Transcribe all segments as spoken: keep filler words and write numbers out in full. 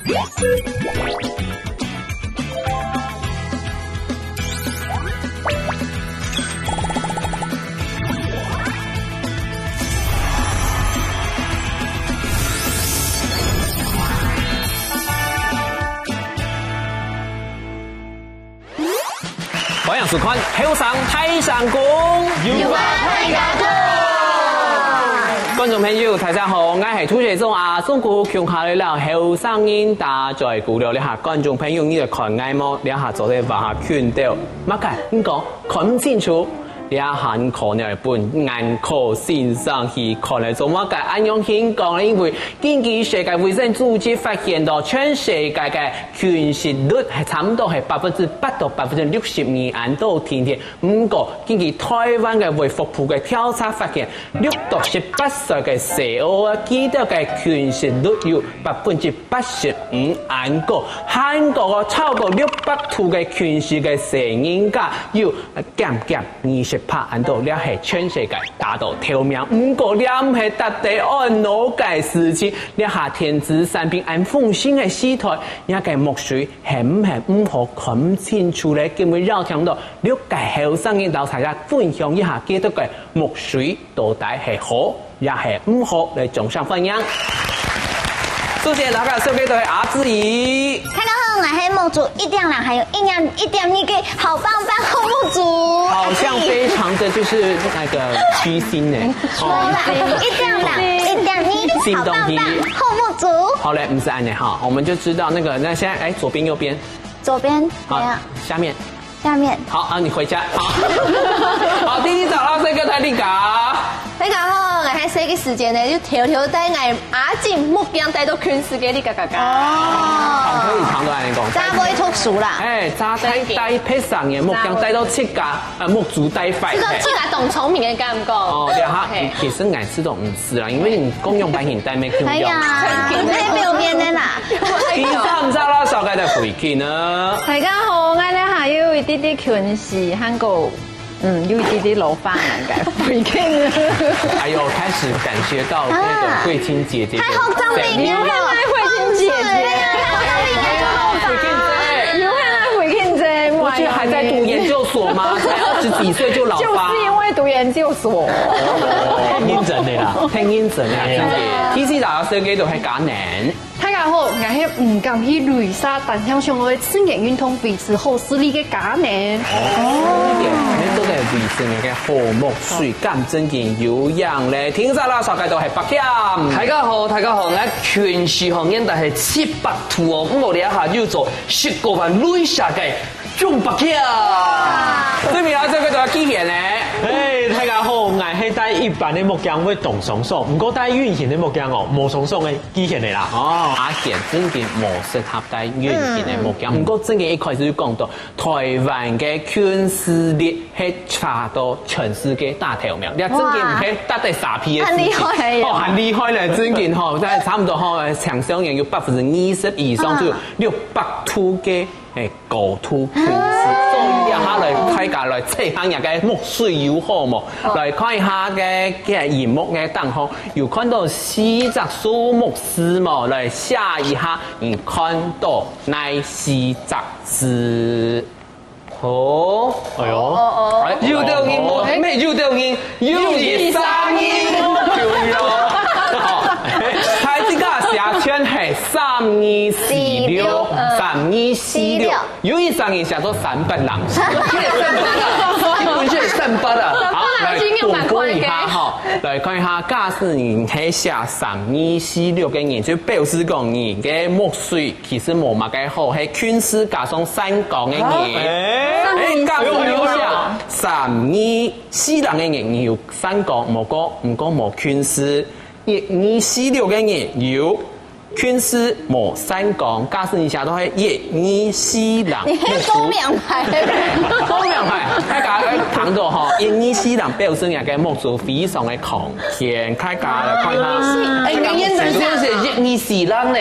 歡迎收看《後生大聲公》，有話大家講。觀眾朋友，大家好，𠊎係主持人阿忠哥，共下來了後生人打嘴鼓了。這下觀眾朋友，你來看𠊎無？這下坐在屋下睏到，麼个？你講看毋清楚？這下你可能會分眼科先生去看來做麼个？恁樣先講，因為根據世界衛生組織發現到，全世界个 近視率係差毋多係百分之八到百分之六十二恁多定定。毋過，根據台灣个衛福部个調查發現，六到十八歲个細孲仔，佢兜个近視率有百分之八十五恁高。還過哦，超過六百度个近視个細人家有減減二十趴恁多，這係全世界打到頭名。毋過，這毋係值得懊惱个事情。這下電子產品恁風行个時代， 若个目水係毋係毋好看毋清楚咧？今晡日邀請到六个後生人摎大家分享一下佢兜个目水到底係好也係毋好，來掌聲歡迎。首先，大家紹介到阿志怡。大家好，我係目珠一點零，還有一點一點二个好棒棒好目珠。好像非常的就是那個虛心呢。無啦，一點零，一點二，好棒棒好目珠。好嘞，毋使恁樣哈，我們就知道那個，那現在，哎，左邊右邊，左邊，好，下面，下面。好啊，你回家。好，好，弟弟早上這個在麗嘎。大家好，𠊎係細个時節呢，就偷偷戴𠊎阿姊目鏡戴到近視个麗嘎嘎嘎。哦，可以長到恁樣講，正會讀書啦。哎，正戴戴別儕个目鏡戴到自家，呃，目珠戴壞。這個自家當聰明个感覺。哦，對哈，其實𠊎試著毋係啦，因為你共樣牌型戴乜共樣。哎呀，你太表面了啦。 第三隻啦，紹介个慧君呢？大家好，𠊎這下有一滴滴近視，還過，嗯，有一滴滴老花眼个慧君。哎呦，開始感覺到那個慧君姐姐的，太好，張美你又愛慧君姐姐。慧君姐，你又愛慧君姐，不是還在讀研究所嗎？才二十幾歲就老花。就是因為讀研究所。太認真的啦，太認真了，真的。第四隻紹介个就係佳能。 大家好，𠊎係毋敢去雷射，但係想愛自然運動維持好視力个佳能。哦，你做得維持你个好目水，敢真經有影咧。第五隻啦，紹介到係柏謙。大家好，大家好，𠊎近視吼，原來係七百度哦，毋過這下又做十個萬雷射个 中白票。對面啊，這個就要寄錢呢。嘿，大家好，𠊎係戴一般个目鏡會當爽爽，毋過戴隱形个目鏡哦，無爽爽个寄錢个啦。哦，阿賢真經無適合戴隱形个目鏡，毋過真經一開始就講到，台灣个近視率係差到全世界打頭名，這真經毋係打得沙鼻个事情。哇，很厲害耶。哦，很厲害咧，真經吼，在差不多吼，青少年有百分之二十以上就有六百度个 欸，高度近視。所以這下來，大家來測下若个目水有好無？來看一下个，个螢幕个頂項，有看到四隻數目字無？來寫一下，你看到哪四隻字？好。哎喲，哎，有兜人無，哎，有兜人，有一三二，有喲。好，大自家寫全係三二四六，三二四六。 有一儕人寫做三八零，一般寫三八啊。好，來公布一下哈，來看一下，假使你係寫三二四六个人，就表示講你个目水其實無麼个好，係近視加上散光个人。欸，假使你寫三二四零个人，你有散光，無過，毋過無近視。一二四六个人有 近視無散光，假使你寫到係一二四零，你係光明牌。光明牌，大家聽到吼，一二四零表示你个目珠非常个康健，大家來看一下。欸，你原來寫一二四零呢？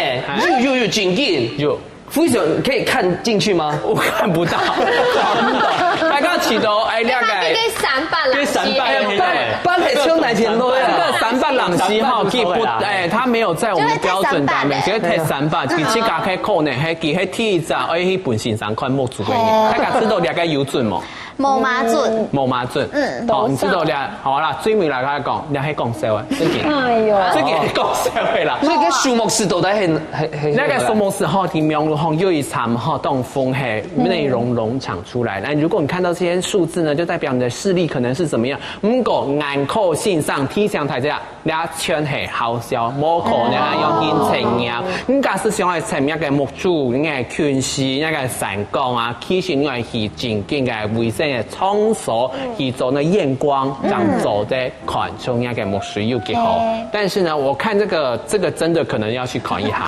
有有有，真經。有。非常可以看进去吗？我看不到，看不到。大家試著，哎，了解。這个三百六十，這三百六十，哎，八个小男生都有。這个三百六十吼，佢不，哎，他沒有在我們標準範圍，就會貼三百。所以貼三百，其實大家可能，嘿，其實第一站，哎，去本身上看目珠个人，大家知道這个有準無？無嘛準。無嘛準。嗯。好，你知道了，好啦，最尾來跟他講，你還講笑啊，這个，哎喲。這个講笑的啦。所以个數目字到底很，很，很，那个數目字吼，題目吼，有一场吼，东风嘿，内容农场出来。那如果你看到这些数字呢，就代表你的视力可能是怎么样。如果眼科先生提醒大家， 這全係好笑，無可能恁樣去測驗。你假使想愛測驗个目珠、你个近視、你个散光啊，其實你愛去正經个衛生个场所去做那驗光，這樣做再看出你个目珠有幾好。但是呢，我看這个，這个真的可能要去看一下。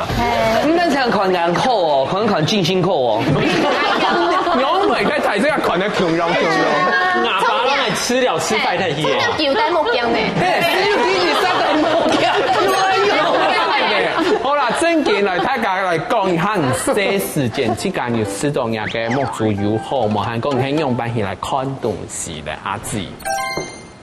毋單淨看眼科哦，可能看精神科哦。仰會个大家看得共樣共樣。 阿爸攏會痴了痴壞忒去的。真的有戴目鏡呢。嘿，你有戴目鏡，哎喲。好啦，正經來，大家來講一下，你細時節，自家有試著若个目珠有好無？還講你係仰般去來看東西咧，阿姊。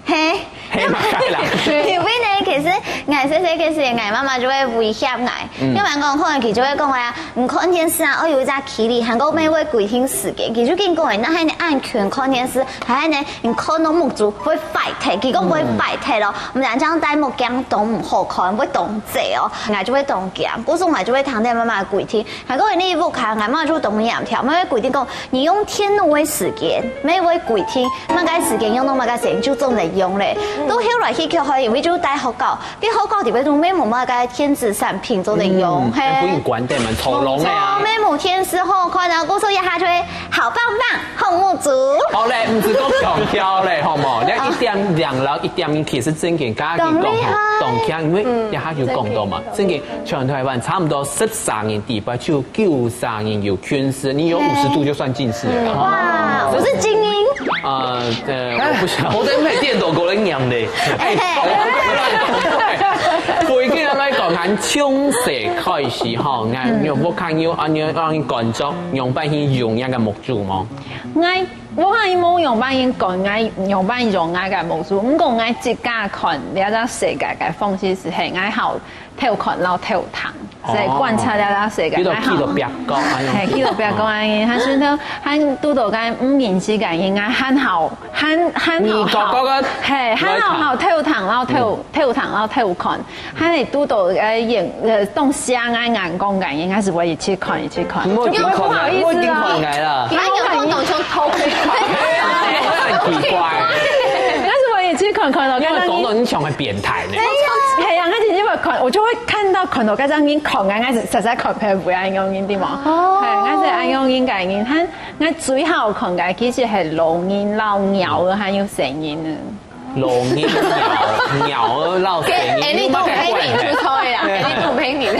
嘿。嘿，嘛該啦。因為呢，其實𠊎細細个時，𠊎媽媽就會威脅𠊎，嗯。要不然講，可能佢就會講話啊，你看電視啊，愛有一隻距離，還講乜會規定時間，佢就緊講，那還你恁勤看電視， 還呢，你看到目珠會壞忒，佢講會壞忒咯。嗯。毋然這樣戴目鏡都毋好看，會當濟哦。𠊎就會當驚，故所𠊎就會聽𠊎媽媽个規定。還過你屋下，𠊎媽就當嚴條，乜會規定講，你用電腦个時間，乜會規定，麼个時間用到麼个時間就做得用咧。到後來去學校，因為就戴學校， 你好搞特別都沒有麼个電子產品做得用，嗯，嘿。哎，不用管得嘛，吵聾的啊。無錯，沒有電視好看啊，故所一下就會好棒棒，好目珠。好咧，毋係講強調咧，好無？你一點兩，然後一點一，其實正經，剛剛佢講吼，當厲害。當強，因為一下就講到嘛，嗯，正經全台灣差不多十三人裡背就有九三人有近視，你有五十度就算近視了啦。哇，我是精英。呃，呃，我不曉得。我等下電腦過來娘的。 哎，背景來講，從細開始吼，𠊎有屋下有恁樣恁樣講著，仰般去用若个目珠無？𠊎屋下無仰般去講，𠊎仰般用𠊎个目珠，毋過𠊎自家看這隻世界个方式係，𠊎好偷看摎偷聽。 所以觀察了這世界，哦，比如講企到壁角恁樣。嘿，企到壁角恁樣，還係呢，還堵到該毋認識个人，還好，還，還好，你搞搞个，嘿，還好好偷聽，然後偷，偷聽，然後偷看，還會堵到該眼，呃，當像个眼光个人，還係會一直看，一直看，就不會不好意思啊。我已經看，我已經看𠊎啦。你還有空當中偷窺看？很奇怪。但是我一直看，看到，因為講到你像個變態呢。嘿呀，那你就會看，我就會 看到看到該種人看，𠊎，𠊎實在看不了，毋會恁樣人，對無？哦。嘿，𠊎係恁樣人个人，佢，𠊎最好看个其實係老人摎鳥仔，還有細人仔。老人、鳥，鳥仔摎細人，哎，你都陪你出錯呀，哎，你都陪你。因為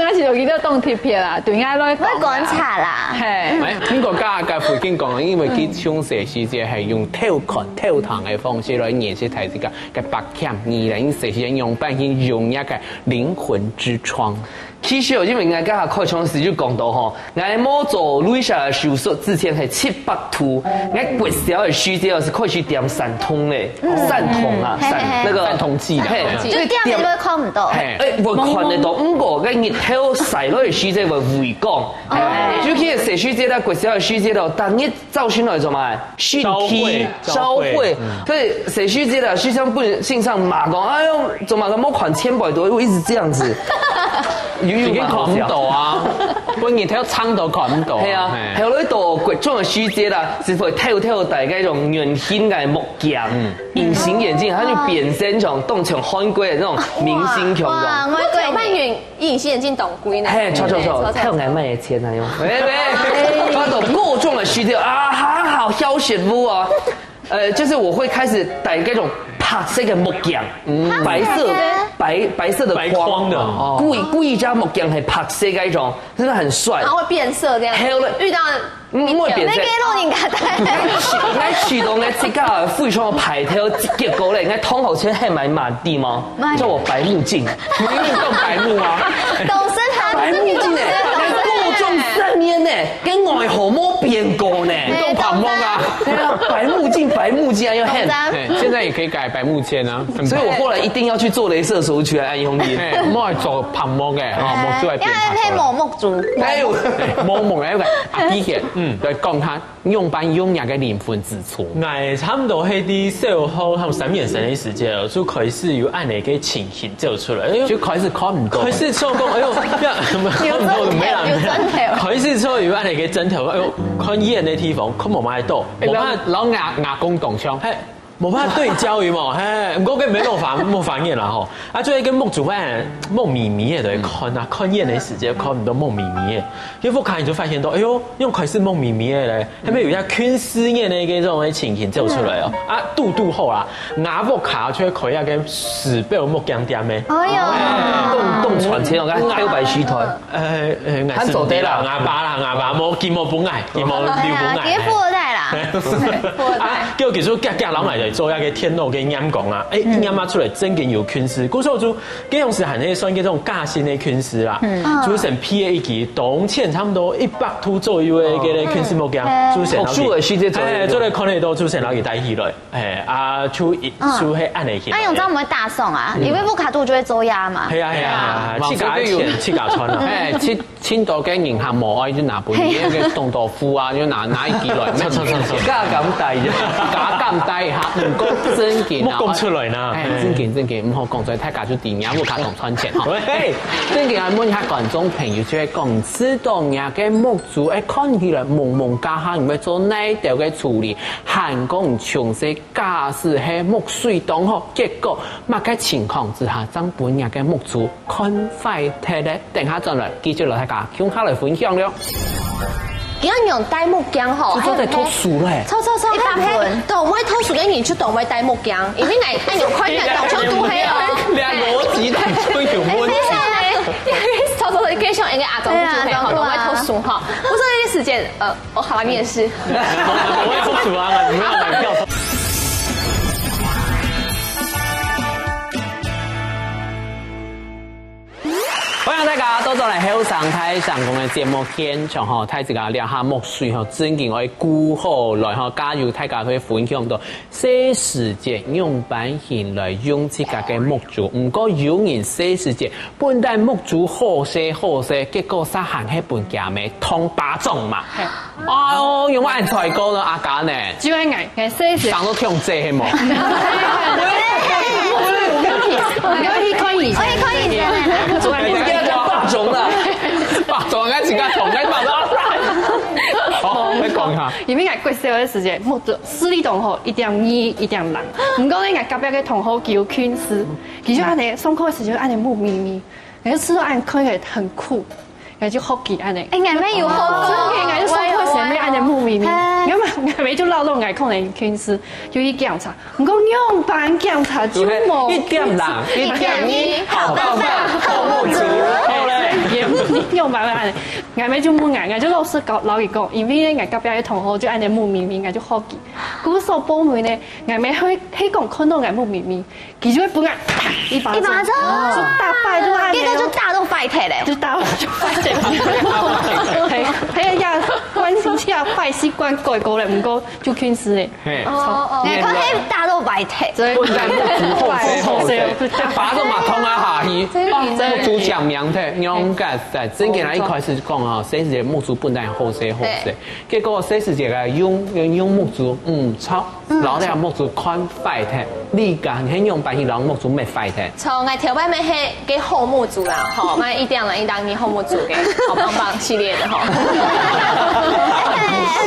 𠊎係有一個當特別啦，對𠊎來講啦。會觀察啦。嘿。哎，聽過剛剛个慧君講，因為佢從細時節係用偷看、偷聽个方式來認識大自家。 个白欠你咧，你細時仰般去用若个靈魂之窗。其實哦，因為𠊎剛才開場時就講到吼，𠊎無做雷射手術之前係七百度，𠊎國小个時節係開始點散瞳咧，散瞳啊，嗯，散，嘿，嘿，嘿。那個散瞳劑啦。嘿，就點了會看毋到。嘿。哎，會看得到，毋過該日頭曬落个時節會畏光。哦。尤其係細時節啦，國小个時節咯，逐日 朝晨來做麼个？升旗，朝會，朝會。朝會，嗯。所以細時節啦，先生本，先生罵講，哎喲，做麼个莫看前背多，我一直這樣子。有，有已經看毋到啊，本日頭長都看毋到啊。係啊，嘿。後來到國中个時節啦，就會偷偷戴該種圓形个目鏡，嗯。隱形眼鏡，佢就變成像，當像韓國个那種明星共樣。哇，哇，我國人 隱形眼鏡當貴呢。嘿，著，著，著，對，著，著。偷𠊎媽个錢啊，用。喂，喂，發到高中个時節啊，還好，小學無啊。呃，就是我會開始戴那種白色的目鏡，嗯。白色，白色？白，白色的框。白框的。哦。故意，故意加目鏡，很白色那一種，真的很帥。然後會變色這樣。還有嘞。遇到 嗯，毋會變色。那個老人家戴。來試著𠊎自家非常个派頭，結果咧，𠊎同學全喊𠊎麼个知無？麼个？叫我白目鏡。你有用白目嗎？都是他白目鏡欸，𠊎高中時对啊，白目镜，白目镜啊，又很。哎，现在也可以改白目镜啊，很棒。所以我后来一定要去做雷射手术，去来按用力。哎，莫做白目个，哈，莫做来变白。因为配某目珠。哎呦，哎，某某，哎，啊，第一点，嗯，来讲下，用班用人个灵魂之处。哎，差不多係第小学还有三年生个时节，就开始有恁呢个情形走出来，哎呦，就开始看唔到。开始做讲，哎呦，呀，看唔到就没啦。有症头，有症头。开始做有恁呢个症头，哎呦，看远个地方，看无买到。哎，然后，然后牙，牙弓动枪。嘿，无办法对焦有无？嘿，不过跟没弄反，没反应了吼。啊，就一个目珠哎，目眯眯的，对，看啊，看远的时间看唔到目眯眯的，结果看你就发现到，哎呦，用开始目眯眯的嘞，还没有一下近视眼的一个这种情形走出来哦。啊，堵堵好啦，牙擘开就会开那个死标目光点的。哎呦，动，动喘前，我刚才黑白虚脱。呃，呃，还走得啦。牙巴啦，牙巴，无，金毛不爱，金毛流不爱。哎呀，别富二代啦。富二代。啊，叫其实遽遽人来做那个天路个眼光啊，哎，眼嘛出来真个有近视，故所就，这种是很算一种假性的近视啦，嗯，就是皮的一级，动前差不多一百度左右的一个近视目光，嗯，就是读书的时节左右。哎，做得看得到，就是拿给带起来，哎，啊，就一，就会按了起来。啊，用这样我们会大送啊，因为不卡度就会周压嘛。系啊系啊，去加钱，去加穿啊。哎，去 青岛个银行无爱就拿本，那个东道夫啊，就拿，拿一支来，错，错，错，错。加減帶一下。加減帶一下，毋過正經啊。莫講出來啦。哎，正經，正經，毋好講出來，大家就知，你也無卡通賺錢哈。喂。哎，正經啊，問一下觀眾朋友，就係講，知道你个目珠，哎，看起來蒙蒙加下，你會做哪一條个處理？還講從細假使係目水當好，結果麼个情況之下，正分你个目珠 看壞忒咧，等下轉來繼續摎大家共下來分享了。佢愛用戴目鏡吼，就做得讀書咧。錯錯錯，一般係當會讀書个人就當會戴目鏡，因為𠊎，𠊎用看人當像都係哦。兩邏輯當中有問題。哎，對啊，對啊，對啊，對啊，阿忠就係吼，當會讀書吼。我說一個時間，呃，我好啦，你也是。我會讀書啊，你沒有買票。 歡迎大家倒轉來後生大聲公个節目現場吼，大自家這下目水吼，正經愛顧好來吼，加油！大家會分享到細時節樣般形來用自家个目珠。毋過有人細時節本來目珠好勢好勢，結果煞還係分厥姆痛巴掌嘛。係。 哦，有無恁衰過呢，阿嘉呢？就係𠊎，𠊎細時，生到痛濟係無？我要去看醫生。我去看醫生。做麼个？你這樣就巴掌了，巴掌，該自家痛，該巴掌。好，來講一下。因為𠊎國小个時節，目珠視力當好，一點二，一點零。毋過呢，𠊎隔壁个同學佢有近視，佢就恁呢，上課个時節就恁呢目眯眯，𠊎就試著恁呢看起來很酷。 𠊎就學佢恁呢。哎，𠊎乜有學過。所以𠊎就上課時節乜恁呢目眯眯。哎。𠊎嘛，𠊎乜就落落𠊎可能近視，就去檢查。毋過樣般檢查就無。一點零，一點二，好棒棒，好目珠。好咧。也毋係樣般恁呢。𠊎乜就問𠊎，𠊎就老實講，摎佢講，因為𠊎隔壁个同學就恁呢目眯眯，𠊎就學佢。故所報尾呢，𠊎乜係，係講看到𠊎目眯眯， 佢就會分𠊎啪一巴掌，一巴掌。就打敗就恁呢哦。結果就打到壞忒咧。就打到就壞忒。係，係呀，慣性啊，壞習慣改過咧，毋過就近視咧。嘿。哦，哦，哦。你看，嘿，打到壞忒。對。本來目珠好勢好勢，巴掌嘛痛啊下去，真的。目珠青盲忒，仰結煞。正經啊，一開始講啊，細時節目珠本來好勢好勢，對。結果細時節啊，用，用目珠，嗯，操。 嗯。摎這目珠看壞忒，你敢係樣般去摎目珠搣壞忒？著，𠊎頭擺乜係个好目珠啦，吼，乜一點零一點二好目珠个，好棒棒系列个吼。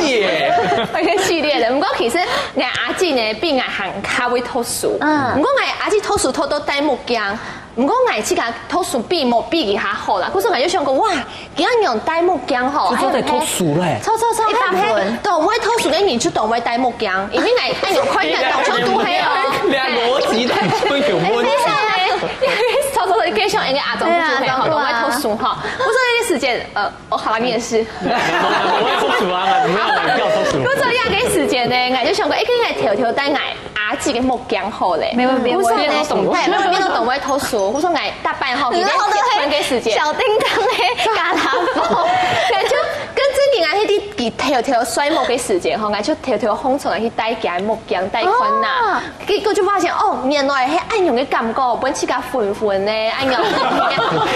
係耶。那個系列个，毋過其實𠊎阿姊呢，比𠊎還較會讀書。嗯。毋過𠊎阿姊讀書讀到戴目鏡， 毋過𠊎自家讀書比無比佢較好啦，故所𠊎就想講，哇，佢恁樣戴目鏡吼，就做得讀書咧。著著著，一般係當會讀書个人就當會戴目鏡，因為𠊎，𠊎用看人當像都係哦。兩邏輯當中有問題。著著著，繼續，應該阿忠就係吼，當會讀書吼。故所這個時間，呃， 哦，好啦，你也是。我也讀書啊，我沒有，我沒有讀書。故所這個時間呢，𠊎就想講，欸，應該偷偷戴𠊎阿姊个目鏡好咧。沒問題，故所呢，我也沒有讀書。欸，沒有，沒有讀書。故所𠊎打扮好，今天結婚个時間。小叮噹的嘎啦風。對，就跟正經啊，那啲佢偷偷睡目个時間吼，𠊎就偷偷䟘床去戴佢个目鏡，戴看啊。結果就發現，哦，原來係恁樣个感覺，分自家昏昏呢，恁樣。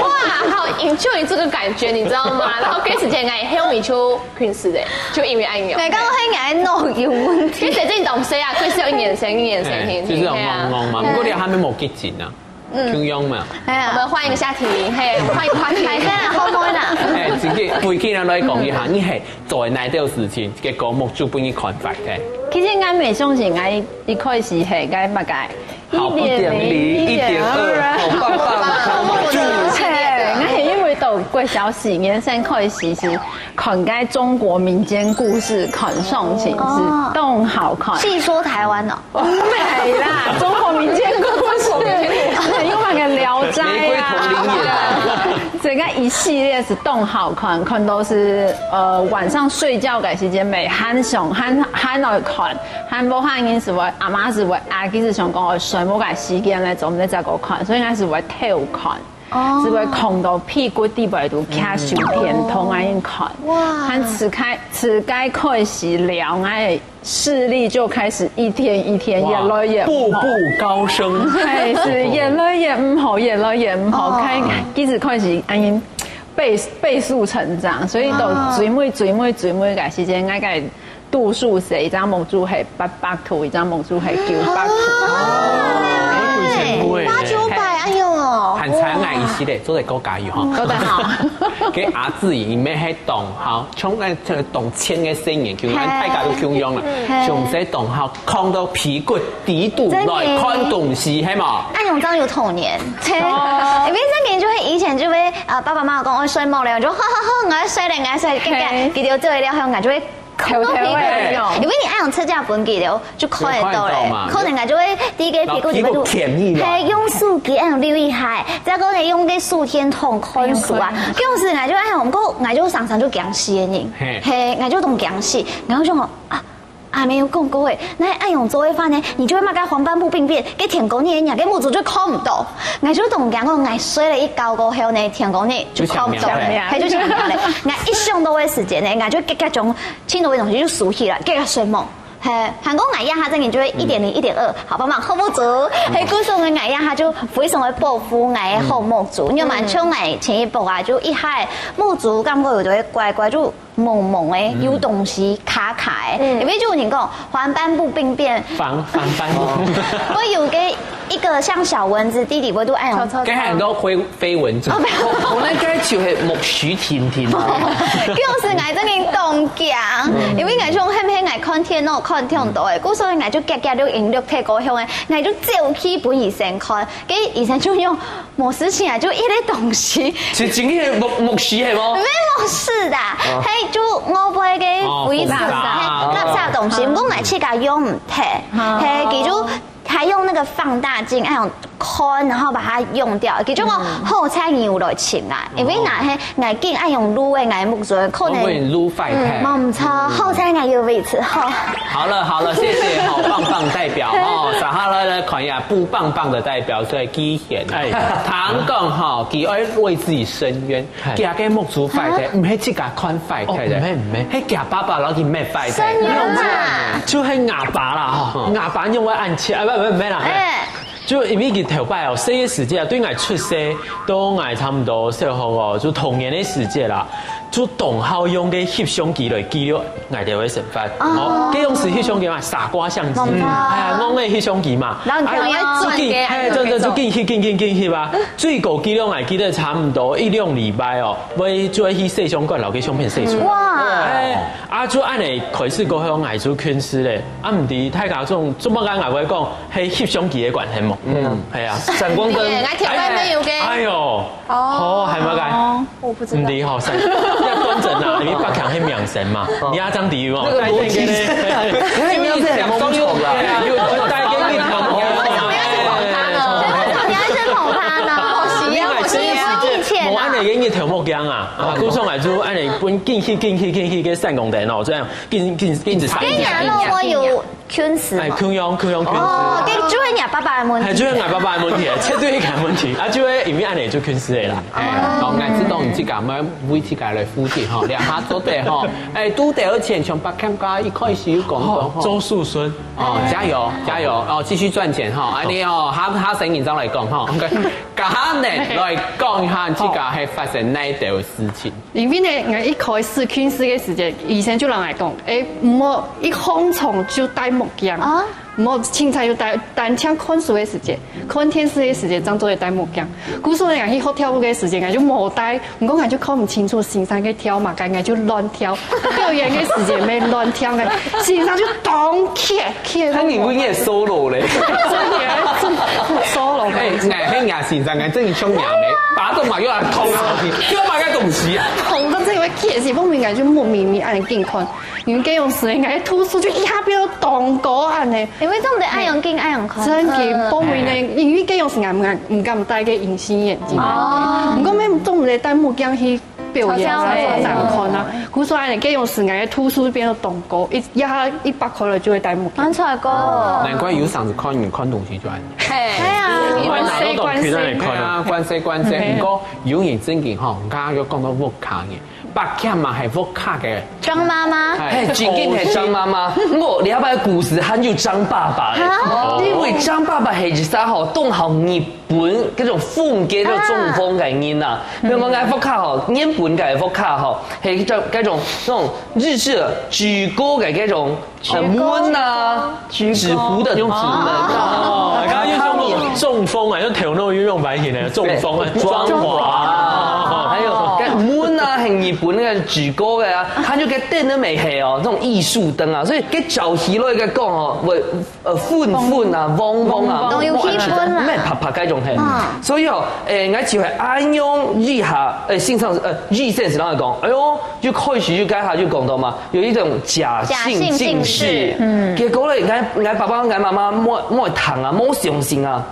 哇，好 enjoy 這個感覺，你知道嗎？然後該時間𠊎後面就近視了，就因為恁樣。難怪我係眼腦有問題。其實這東西啊，可以是有一年生，一年生，嘿，就是有懵懵嘛。不過你還沒有激情啊。 嗯，共樣嘛。哎呀，我們換一個下題，嘿，我們換一個話題。還在啊，後面啊。哎，自己，不，既然來講一下，你係做哪兜事情，結果目珠分你看壞个？其實𠊎毋相信，𠊎一開始係該麼个，好不點零，一點二，好棒棒，好目珠。係，𠊎係因為到國小四年生開始是看該中國民間故事，看上去是當好看。戲說台灣哦。 毋係啦，中國民間故事，有那個聊齋啊。玫瑰同林演的。整個一系列是當好看，看到是，呃，晚上睡覺个時間，每還想，還，還愛看，還無閒人是會，阿媽是會，啊，其實想講，哦，睡目个時間呢，總得再過看，所以應該是會偷看。 哦。係會囥到被骨底背肚，徛手電筒恁樣看。哇。還自該，自該開始了，𠊎个視力就開始一天一天越來越毋好。哇，步步高升。係，係，越來越毋好，越來越毋好。哦。開，一直開始恁樣倍，倍速成長，所以到最尾，哦。最尾，最尾个時間，𠊎个 度數細，一隻目珠係八百度，一隻目珠係九百度。哦。八九百，哎喲。還差𠊎一息咧，做得過加油吼。做得好。該阿志佢乜係當好，像該當淺个細人，就恁大家都共樣啦，嘿。從細當好，囥到被骨底肚來看東西，係無？恁樣正有童年。對。哦。因為這年就會以前就會，呃，爸爸媽媽講，哦，睡目了，就，好好好，𠊎愛睡了，𠊎愛睡了，嘿。佢兜做了後，𠊎就會 偷偷的。因為你恁樣側隻分佢了，就看得到咧。就看得到嘛。可能𠊎就會第一個屁股就會，然後屁股忝起來。嘿，用手機恁樣溜一下，再過來用該手電筒看書啊。用看。有時𠊎就恁樣，毋過𠊎就常常就驚死个人。嘿。嘿，𠊎就當驚死，然後就講，啊，阿姆有講過誒，那恁樣做个話呢，你就會麼个黃斑部病變，該天光日你个目珠就看毋到。𠊎就當驚講，𠊎睡了一覺過後呢，天光日就看毋到咧，就想不到咧。嘿，就想不到咧。𠊎一想到个時間呢，𠊎就急急將 盡多个東西就收起來，繼續睡目。嘿，還過𠊎這下正經就會一點零、一點二，好棒棒，好目珠。嘿，故所𠊎這下就非常个保護𠊎个好目珠，因為蠻像𠊎前一駁啊，就一下目珠感覺有兜怪怪，就濛濛个，有東西卡卡个。因為就有人講黃斑部病變， 反，反，反。會有个一個像小蚊子，弟弟會都愛用。該很多飛，飛蚊症。哦，沒有。我那該就係目珠定定啊。就是𠊎正經當驚，因為𠊎想係毋係𠊎看電腦看忒多誒，故所以𠊎就遽遽就用綠體高雄誒，𠊎就走去分醫生看，該醫生就用 無事情啊，就一個東西。是真个目，目屎係無？沒有目屎的，哦。嘿，就外背个灰塵，哦，垃圾。嘿，垃圾東西，毋過𠊎自家用毋忒，哦。嘿，佢就還用那個放大鏡，哎喲，看，然後把它用掉，佢就講好彩你有來尋啊，因為若係𠊎緊愛用擼个，𠊎目珠可能，會擼壞忒。嗯，無錯，好彩𠊎有維持好。好了好了，謝謝好棒棒代表哦，接下來呢，看一下不棒棒的代表，所以 以前，哎。聽講吼，佢愛為自己伸冤，哎。佢个目珠壞忒，啊？毋係自家看壞忒个，哦，毋係，毋係。係佢爸爸摎佢搣壞忒。伸冤啊！就係𠊎爸啦，吼，嗯。𠊎爸因為恁切，啊，毋，毋，毋係啦，哎。就因為佢頭擺哦，細个時節啊，對𠊎出世到𠊎差毋多小學哦，就童年个時節啦。 就當好用个翕相機來記錄𠊎兜个生活。哦。哦，該用係翕相機嘛，傻瓜相機。嗯。哎呀，戇个翕相機嘛。然後你就要哎，轉个，就緊，哎，轉，轉，就緊翕，緊翕，緊翕啊。最高紀錄𠊎記得差毋多一兩禮拜哦，會就會去攝像館摎該相片攝出來。哇。哎，啊，就恁呢開始過後，𠊎就近視咧。啊，毋知大家總，做麼个𠊎會講，係翕相機个關係無？嗯。係啊。閃光燈。對，𠊎頭擺沒有个。哎，哎喲。 哦，還有麼个？哦，我不知道。毋知吼，三，要端正啊，因為百強係明星嘛，哦。你要這樣比喻哦。那個邏輯是，戴那個呢，因為明星很蒙醜啦。有戴眼鏡頭。為什麼要去捧他呢？為什麼你要去捧他呢？好奇啊，我是要以前啊。無恁呢，眼鏡頭目鏡啊，啊，故所來就恁呢，分緊翕，緊翕，緊翕，个閃光燈哦，這樣緊，緊，緊一直閃。哎呀，那我有近視嘛。哎，共樣，共樣近視。哦，這就係若爸爸个問題。哎，就係𠊎爸爸个問題，絕對係佢个問題。啊，就係因為恁樣就近視个啦。哎，好，𠊎知道你自家愛為自家來負責吼，這下做得吼。哎，拄兜錢像百強哥一開始有講到吼。哦，做子孫。哦，加油，加油，哦，繼續賺錢哈。恁樣哦，下，下生意再來講哈。OK，接下來來講一下自家係發生哪兜事情。 因為呢，𠊎一開始近視个時節，醫生就摎𠊎講，誒，毋好一䟘床就戴目鏡，啊？毋好凊彩就戴，單淨看書个時節，看電視个時節，正做得戴目鏡。故所呢，𠊎去學跳舞个時節，𠊎就無戴，毋過𠊎就看毋清楚先生个跳麼个，𠊎就亂跳。表演个時節，乜亂跳，𠊎先生就當氣，氣到。那你不也 solo 咧？真的，真的 solo。哎，哎，嘿，牙先生，哎，真的像牙咩？打中嘛又要偷手机，又买个东西啊！紅到這位氣死，莫名感覺莫名名，哎，給你看。 因為該種時間，𠊎个度數就一下變到當高恁呢。因為做毋得恁樣緊恁樣看。真个，嗯。莫名呢，因為該種時間毋敢，毋敢戴个隱形眼鏡。哦。毋過乜做毋得戴目鏡去表演啊，好笑欸。難看啊。故所恁呢，該種時間个度數變到當高，一，一下一擘開來就會戴目鏡。看出來過。難怪有時候看，看東西就恁呢。嘿。對啊。因為拿到當近，那你看啊。對啊，關係，關係。嗯。不過有人正經吼，剛剛有講到屋下个， 伯伯嘛係屋下个。張媽媽。哎。嘿，正經係張媽媽。毋過這擺故事還有張爸爸个。啊？因為張爸爸係一隻吼，當好日本該種風格、該種作風个人啊。啊。比如講，𠊎屋下吼，原本个屋下吼，係該種，該種那種日式的紙糊个該種，呃，紙糊。門啊，紙糊。紙糊的紙門啊。哦，剛剛又用作風啊，用頭腦又用白起來，作風啊，裝潢啊。還有，該門啊， 很日本那個紙糊个啊，還有該燈都乜係哦，那種藝術燈啊，所以該照起來个講哦，會，呃，粉粉啊，黃黃啊，黃黃。當有氣氛啊。乜白白該種嘿。嗯。所以哦，誒，𠊎就係恁樣以下，誒，先生，呃，醫生係恁樣講，哎喲，就開始就該下就講到嘛，有一種假性近視。假性近視。嗯。結果咧，𠊎，𠊎爸爸、𠊎媽媽無，無聽啊，無相信啊。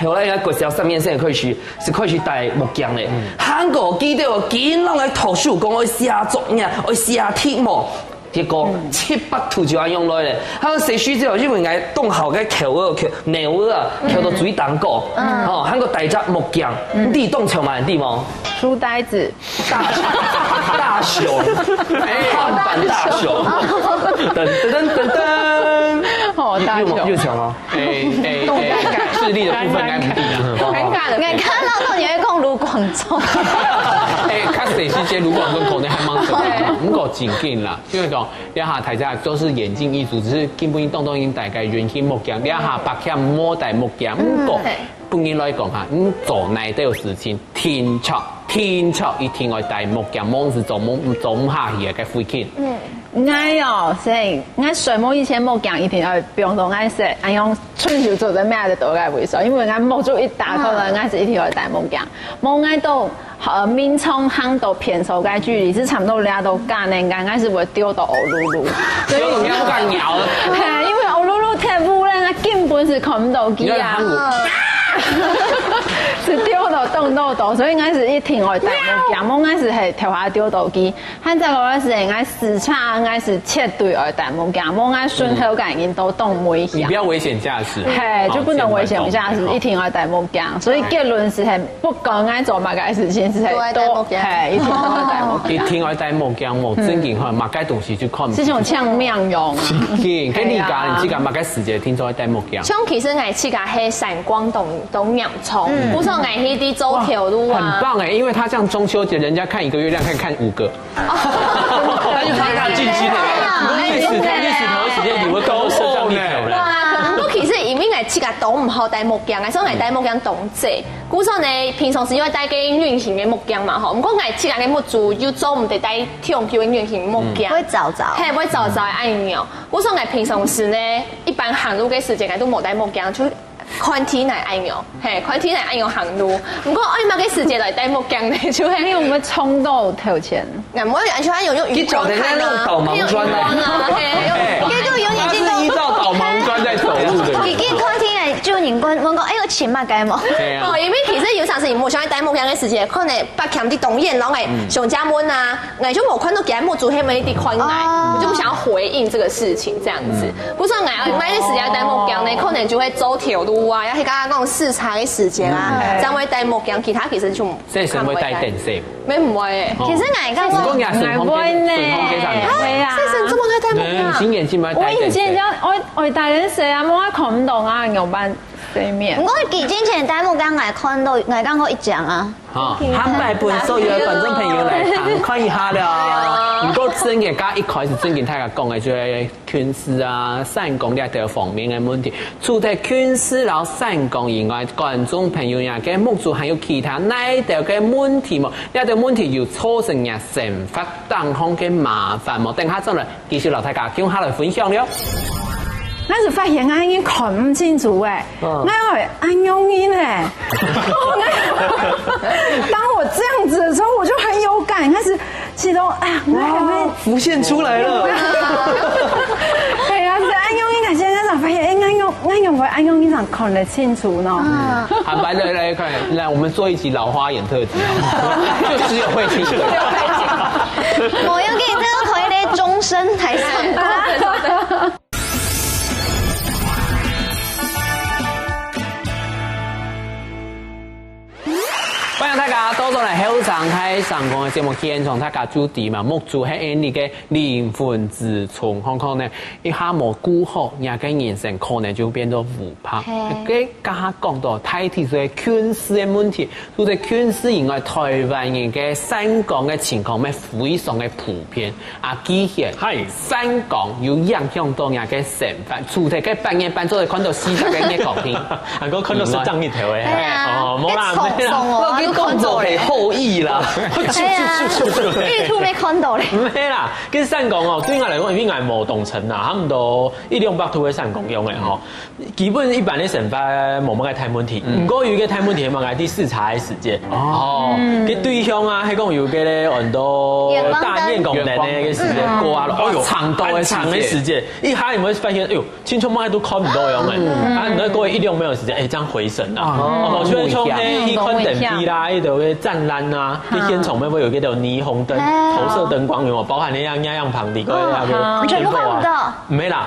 後來𠊎國小三年生開始，係開始戴目鏡咧。嗯。還過記得哦，緊摎𠊎讀書，講愛寫作業，愛寫題目。結果，嗯。七八度就恁樣來咧。還有寫書之後，因為𠊎當好个口號，口，口號啊，嗯。口到最頂高。嗯。哦，還過戴隻目鏡，嗯。你當像麼个，你無？書呆子。 大，大熊，哎，大熊。漢版大熊。噔噔噔噔噔。哦，大熊。又，又強哦。哎，哎，哎，智力的部分應該很低啊。尷尬的。你看到到底會講盧廣仲。哎，確實是這盧廣仲可能還蠻準的，對。毋過正經啦，因為講，這下大家都是眼鏡易俗，只是根本當多人戴个隱形目鏡，這下白天無戴目鏡，毋過，嗯。本人來講哈，你做哪兜事情， 定著，定著一定愛戴目鏡，無事做毋，做毋下去个，該費勁。嗯。𠊎哦，係，𠊎睡目以前目鏡一定愛放到𠊎係，恁樣伸手做得摸得到个位所，因為𠊎目珠一打開來，嗯。𠊎係一定愛戴目鏡。無𠊎到，呃，眠床行到便所个距離，係差毋多掠到該呢，𠊎，𠊎係會丟到烏嚕嚕。所以你不敢搖了。係，因為烏嚕嚕忒烏咧，𠊎根本係看毋到佢啊。你要喊我。 係丟到當多到，所以𠊎係一定愛戴目鏡，無𠊎係係頭下丟到佢。還再過來係𠊎駛車，𠊎係絕對愛戴目鏡，無𠊎身後个人都當危險。你不要危險駕駛。嘿，就不能危險駕駛，哦，千萬不要。一定愛戴目鏡。所以結論係係，不管𠊎做麼个事情，係係都愛戴目鏡。嘿，一定愛戴目鏡。一定愛戴目鏡，無正經吼，麼个東西就看毋清。係像青盲樣啊。係，該你講，你自家麼个時節定著愛戴目鏡？像其實𠊎自家係散光當 當嚴重。嗯。故所𠊎去在做頭路啊。哇，很棒欸，因為他這樣中秋節人家看一個月亮，可以看五個。他就看他近視的，哎呀，歷史，哎，歷史頭時間有个高手像你頭了。哇，毋過其實因為𠊎自家都毋好戴目鏡，所以𠊎戴目鏡當濟。故所呢，平常時因為戴个隱形个目鏡嘛吼，毋過𠊎自家个目珠又做毋得戴長久个隱形目鏡。嗯。會燥燥。嘿，會燥燥个恁樣。故所𠊎平常時呢，一般行路个時間，𠊎都無戴目鏡，就 看天來恁樣，嘿，看天來恁樣行路。毋過愛麼个時節來戴目鏡呢？就係你有沒有衝到頭前？那我有安全有用餘光看啊，你走的那種導盲磚啊。用餘光啊，嘿，用，嘿，結果有眼鏡都，他是依照導盲磚在走路的。已經看天來，就眼光，問講，哎喲，情嘛，該無？對啊哦，。因為其實有常時你無想愛戴目鏡个時節，可能北京的導演，然後哎，想加問啊，哎就無看到佢目珠黑黑的看來，哦我就不想要回應這個事情這樣子。不是說哎，買的時間戴目鏡呢，可能就會走投路啊，要去剛剛那種視察的時間啊，這樣會戴目鏡，其他其實就所以先會戴等色。沒有哎，哦其實𠊎感覺不過你順風，𠊎會呢，順風機上會啊。是是這麼多戴目鏡啊。嗯，新眼鏡嘛戴等色。我以前就我我戴等色啊，無愛看毋懂啊，有辦法面。毋過幾年前戴目鏡，𠊎看到，𠊎看過一張啊。哈，坦白分所有的觀眾朋友來看，看一下了。不過真个，剛一開始正經大家講的，就係近視啊、散光這兜方面的問題。除了近視摎散光以外，觀眾朋友呀，个目珠還有其他哪一兜个問題無？這兜問題有造成你生活當中个麻煩無？等下轉來繼續摎大家共下來分享了。但是發現𠊎已經看毋清楚哎，𠊎會恁樣呢。當我這樣子的時候，我就很有感，開始其中哎呀，我還會浮現出來了。對啊，是恁樣，應該現在才發現，哎，恁樣恁樣會恁樣，你才看得清楚呢。好，來來來看，來我們做一集老花眼特輯，就只有慧清。我要給你這個回來終身還上過。歡迎大家倒轉來後生大聲公个節目現場，大家注意嘛，目珠係你个靈魂之窗，看看呢，一下無顧好，你个人生可能就變到烏白。該剛剛講到大體上近視个問題，除了近視以外，台灣人个散光个情況乜非常个普遍。啊，既然嗨散光有影響到你个生活，除了該半夜半晝會看到四十个月光天，還過看到是正日頭誒。哎呀，哦，無啦，被衝沒啦。送哦，那个動作很後翳啦。哎呀，YouTube沒看到嘞。沒啦，其實散光哦，對我來講，因為𠊎無當深啦，差不多一兩百度个散光用个吼。基本一般个生活無麼个大問題，毋過有一個大問題嘛，𠊎在視察个時節，哦，个對象啊，還講有個咧很多遠光燈大遠光燈个時節，掛了，哎呦，長到个時節長个時節，一下你會發現，哎呦， 親像麼个都看毋到樣誒。啊，你過一兩秒个時間，哎，這樣回神啊。哦，所以像迄去看電影啦，迄个展覽啊，去現場會不會有一個霓虹燈、投射燈光有無？包含那樣那樣旁邊个那個全部看不到。沒啦，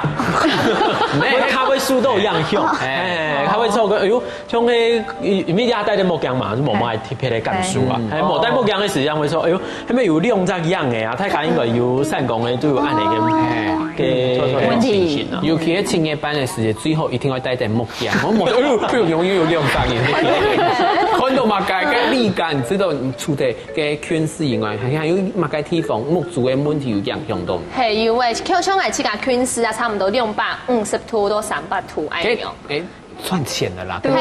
沒，咖啡樹都一樣用，哎，咖啡樹个，哎呦，像迄因為戴个目鏡嘛，就無麼个特別个感受啊。哎，無戴目鏡个時間會說，哎呦， 係咪有兩隻樣个啊？大家應該有散光个，都有恁樣个个情形啊。尤其係深夜班个時節，最好一定要戴頂目鏡。我目，哎呦，不容易有兩隻眼，看到嘛，該个力感，知道你除了个近視以外，還有麼个地方目珠个問題有影響到？係，有誒，就像𠊎自家近視啊，差不多兩百五十度到三百度哎樣。哎，算淺的啦，對，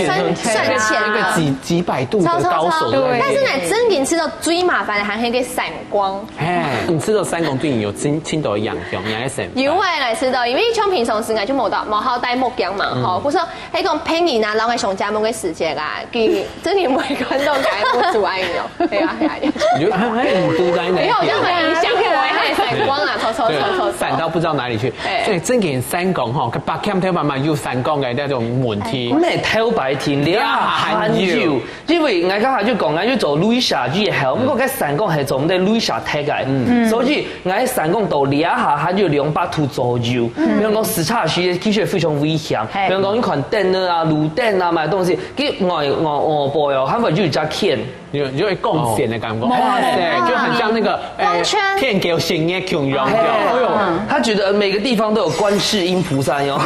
算算算淺那個啊。幾幾百度的高手，但是呢，真正知道最麻煩的還係个散光。哎，你知道散光對你有真真的影響，你還是有誒，來知道，因為像平常時啊，就無戴無好戴目鏡嘛，吼，或者說，迄講平日啊，然後上節目个時節啊，佢真的會看到該目珠哎樣，對啊，對啊。你就哎，你都在那你好像很想我，哎，散光啊，錯錯錯錯錯。散到不知道哪裡去。所以正經散光吼，白天頭慢慢有散光的那種問題。毋係頭擺天，你啊還有，因為𠊎剛才就講，𠊎就做雷射之後，毋過該散光係做毋得雷射忒个，所以𠊎散光到這下還有兩百度左右。比方講，視察時其實非常危險，比方講你看燈啊、路燈啊，買東西，佢外外外背哦，還會有一隻圈。 有有一光線的感覺，哇塞，就很像那個光圈，天狗星夜共樣，哎呦，他覺得每個地方都有觀世音菩薩喲，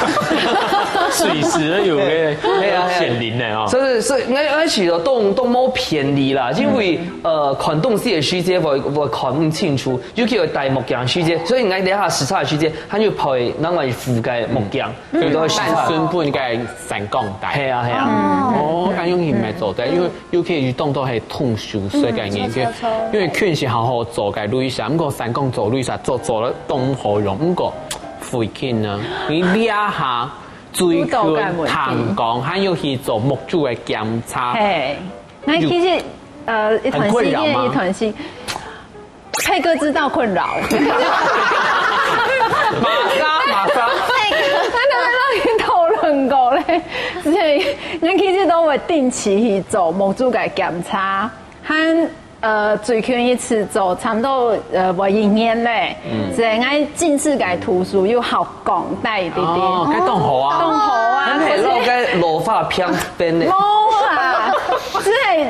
隨時有个對啊顯靈的哦。所以所以應該而且都都無便利啦，因為呃看東西的時節我我看不清楚，尤其有戴目鏡時節，所以應該等下視察時節，他就跑那外覆蓋目鏡，所以都會視察。但孫不應該散光帶。係啊係啊。哦，恁樣也蠻做得，因為 尤其是當多係通宵睡个人，因為確實好好做个雷射，毋過散光做雷射做做了當好用，毋過費勁啊！你這下最近聽講，還有去做目珠个檢查，嘿，那其實呃一段時間一段時間。 配哥知道困擾，馬上馬上，他那邊讓你討論過咧，所以𠊎其實都會定期去做目珠个檢查，還呃最近一次做差不多呃會一年咧，所以𠊎近視个度數又較降低一點點。哦，該當好啊。當好啊，還係老个老花偏邊咧。無啊，所以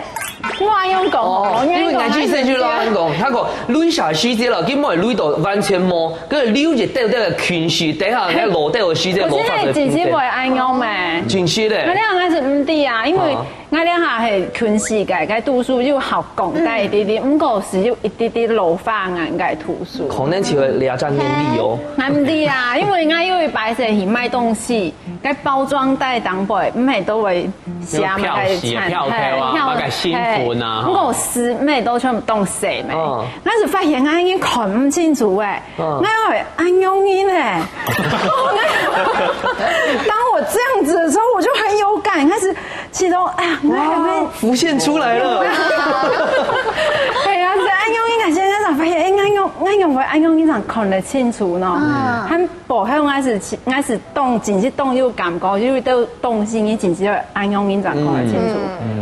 我用講哦，因為眼鏡先生就老人講，他講累下時節了，根本累到完全無，跟住留一兜兜个近視，等下該老兜个時節無法度我現在姐姐會。安用咩？近視咧。那兩个是毋知啊，因為我兩下係近視个，个度數又較降低一點點，毋過是有一點點老花眼个度數。可能就會這隻年紀哦。難知啊，因為我有一擺係去買東西，該包裝袋頂背毋係都會寫麼个產，票息啊票頭啊嘿麼个成分啊嘿毋過字毋係都全部當細咩？哦但是發現𠊎已經看毋清楚誒，哦𠊎會安用呢。當我這樣子的時候，我就很有感，開始其中哎呀，我還會浮現出來了。哎呀，是安用呢，現在才發現，哎，安用安用會安用呢，才看得清楚呢。嗯還無後，𠊎是𠊎是當真是當有感覺，因為都當心，你真是要安用呢，才看得清楚。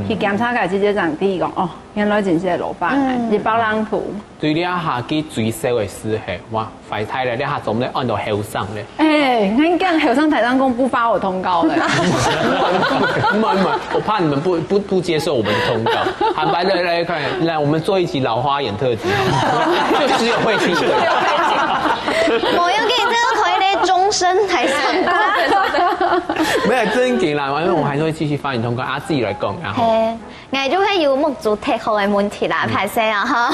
去檢查个直接講，第一講，哦，原來真是老花眼，一包冷土。對這下佢最少个時候，哇，壞忒了，這下做毋得按到後生咧。哎，你講後生台上公不發我通告了。慢慢，我怕你們不不不接受我們的通告。坦白的來看，來，我們做一集老花眼特輯，就只有慧清。無要緊，這個可以在終身台上過。沒有正經啦，因為我們還是會繼續發你通告啊，自己來講，然後。嘿，𠊎就係有目珠忒好个問題啦，歹勢啊哈。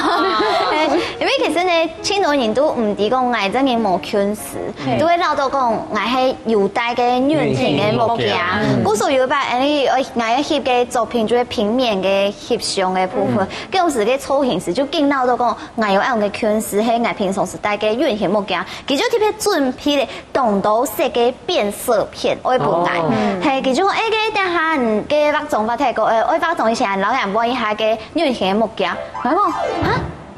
嘿因為其實呢，盡多人都毋知講𠊎真个無近視，都會恅到講𠊎係有戴个隱形个目鏡。故所有一擺，誒，𠊎翕个作品就係平面个翕相个部分，該時个造型師就緊恅到講𠊎有恁樣个近視，係𠊎平常時戴个隱形目鏡，佢就特別準備咧 當多色个變色片，愛分𠊎。嘿，其中誒个等下个化妝發忒過，誒，愛化妝以前，老闆問一下个隱形目鏡，𠊎講啊，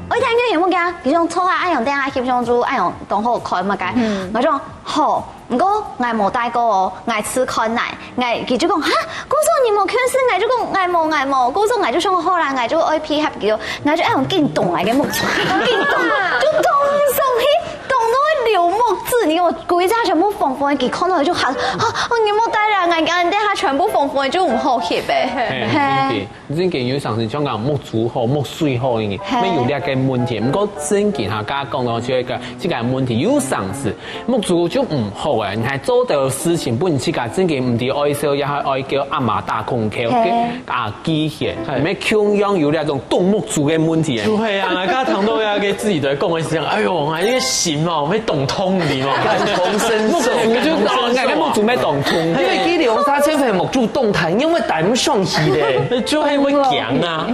愛戴隱形目鏡，其中錯啊，恁樣等下翕相就恁樣當好看嘛該。𠊎講好，毋過𠊎無戴過哦，𠊎試看來，𠊎佢就講哈，故所你無近視，𠊎就講𠊎無𠊎無，故所𠊎就想好啦，𠊎就愛配合佢，𠊎就恁樣緊動𠊎个目珠，緊動，就動上去。 當中个流目汁，你看我歸隻全部紅紅个，佢看到就喊，啊，哦，你莫戴啦，𠊎今日等下全部紅紅个就毋好翕誒。嘿，真个，真个有常時像講目珠好、目水好呢，嘿乜有這个問題。毋過真个哈，剛剛講到這个這个問題，有常時目珠就毋好誒，你還做得事情，本人自家真个毋知愛笑，也還愛叫阿媽打空口，嘿啊，機械，乜共樣有這種動目珠个問題誒。就係啊，剛剛談到那個自己的講的事情，哎呦，我一個心哦，會動痛的嘛，感同身受，就講，哎，目珠乜動痛。因為佢兩三千塊目珠動彈，因為戴毋上去咧。就係會驚啊，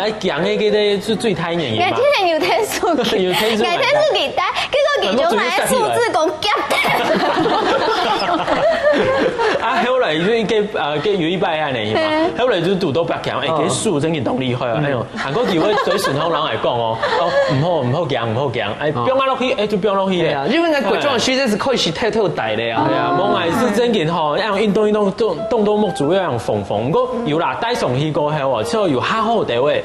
哎，驚那個的是最太年嘛。𠊎聽有聽手機，有聽手機𠊎聽手機戴，結果佢就買手指公夾啊，後來就一個呃，跟有一擺恁樣嘛，後來就堵到白講，哎，佢手真个動厲害啊，哎呦，韓國佢會對順風人來講哦，哦，毋好毋好驚，毋好驚，哎，放啊落去，哎，就放落去咧。對啊，因為𠊎國中个時節係開始偷偷戴咧啊。哎呀，無嘛，係真个吼，愛用運動運動，動動到目珠愛用紅紅，毋過有啦，戴上去過後哦，就有較好个位，